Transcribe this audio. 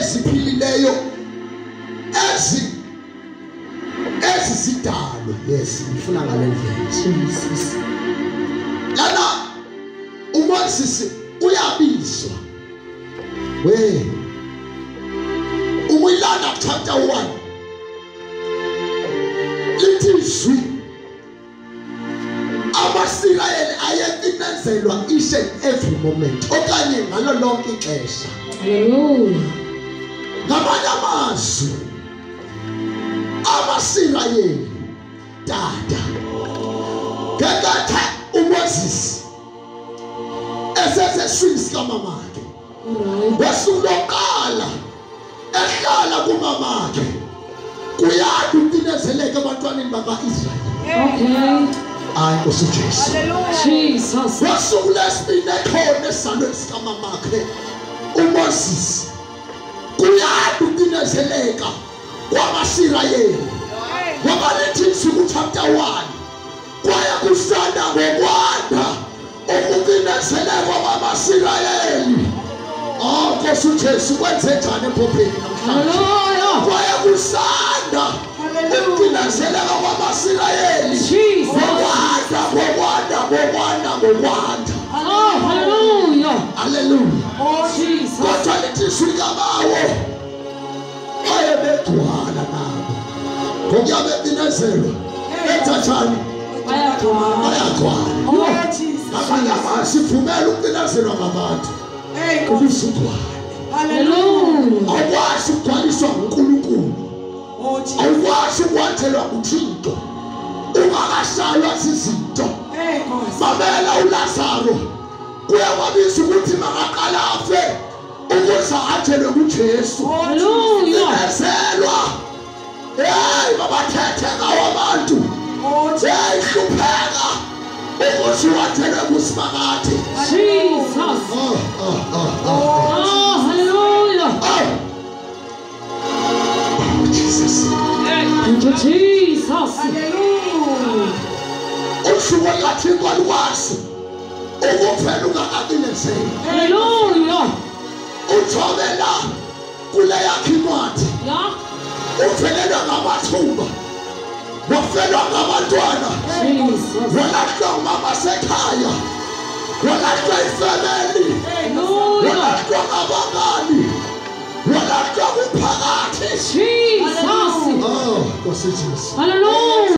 eziphilileyo ezizidalwa. Yes, ngifuna ngale ndlela. Jesus. Lana uMoses uyabizwa. We umuyilanda chapter 1 lithi izwi amaSirayeli ayecindezelwa each and every moment okanye ngalo lonke ixesha. Hallelujah. Ngamanye amazwi amaSirayeli tata ngenkathi uMoses eseseswini sikamamakhe ngosuku lokuqala ehlala kumamakhe kuyanda ukucinezeleka ebantwaneni baka-Israyeli. Okay. Hayi Nkosi Jesu. Jesus. Ngosuku lwesibini ekhona esizalweni sikamamakhe uMoses kuyanda ukucinezeleka kwamaSirayeli. Ngoba lithi izwi ku-chapter 1 kwaye kusanda ngokwanda ukucinezeleka kwamaSirayeli. Oh Nkosi Jesu, kwenze njani ephopheni namhlanje? Hallelujah. Kwaye kusanda ukucinezeleka kwamaSirayeli. Jesus. Ngokwanda, ngokwanda, ngokwanda, ngokwanda. Oh, hallelujah. Hallelujah. Jesus. Kodwa lithi izwi likaBawo baye begcwala nabo ngokuya becinezelwa benza njani? Bayagcwala. Bayagcwala. Ngamanye amazwi sivumela ukucinezelwa ngabantu ukuze ugcwale. Hallelujah. Awukwazi ukugcwaliswa nguNkulunkulu, awukwazi ukwandelwa nguThixo ungakashaywa zizinto. Mamela uLazaro kuye kwabiza ukuthi makaqala afe ukuze ahanjelwe kuJesu. Hallelujah. Cinezelwa. Hey, babathethe ngawo abantu. Hey, hlupheka ukuze uhanjelwe kuSimakade. Jesus. Oh, oh, oh, oh. Oh, hallelujah. Oh. Oh, Jesus. Thank you, Jesus. Usuku likaThixo alukwazi ukuvela ungakacinezeli. Hallelujah. Uthobela kule yakhe incwadi. Yeah. Uvelelwa ngamathuba, wafelwa ngabantwana, Jesus. walahlwa umama sekhaya, walahlwa ifemeli, Hallelujah. walahlwa ngabangani, walahlwa kumphakathi. Jesus. Oh, Nkosi Jesu. Hallelujah.